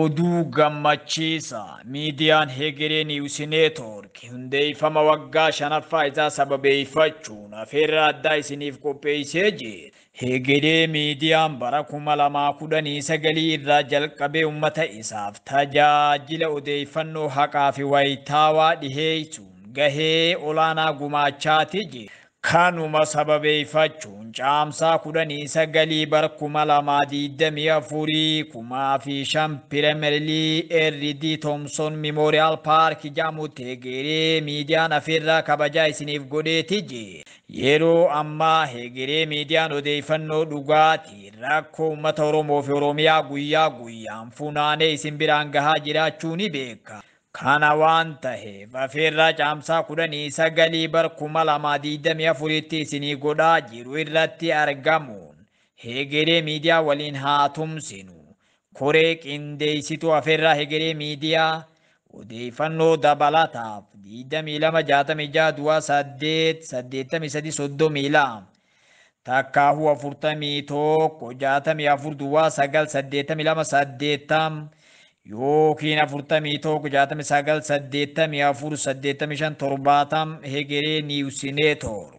Oduu gammachiisa miidiyaan Hegeree Niwus Neetwoork hundeeffama waggaa 5ffaa isaa sababeeffachuun afeerraa addaa isiniif qopheessee jira. Hegeree miidiyaan bara 2019 irraa jalqabee uummata isaaf tajaajila odeeffannoo haqaa fi wayitaawaa dhiheessuun gahee olaanaa gumaachaati jira. Kanuma sababeeffachuun caamsaa 19 bara 2024 5,000 Pirimeer R.D. Thompson Memorial Park jedhamutti Hegeree miidiyaan afeerraa kabajaa isiniif godheeti jira. Yeroo ammaa Hegeree miidiyaan odeeffannoo dhugaatii rakkoo uummata Oromoo fi Oromiyaa guyyaa guyyaan funaanee isin biraan gahaa jiraachuu ni beeka. Kana waan ta'eef afeerraa caamsaa 19 bara 2024tti isinii godhaa jiru irratti argamuun Hegeree miidiyaa waliin haa tumsinu. Koree qindeessituu afeerraa Hegeree miidiyaa odeeffannoo dabalataaf 22 66 duwwaa 8 83 32 takkaahuu 41 64 duwwaa 9 82 80 yookiin 41 69 84 85 70 Hegeree Niwus Neetwoork.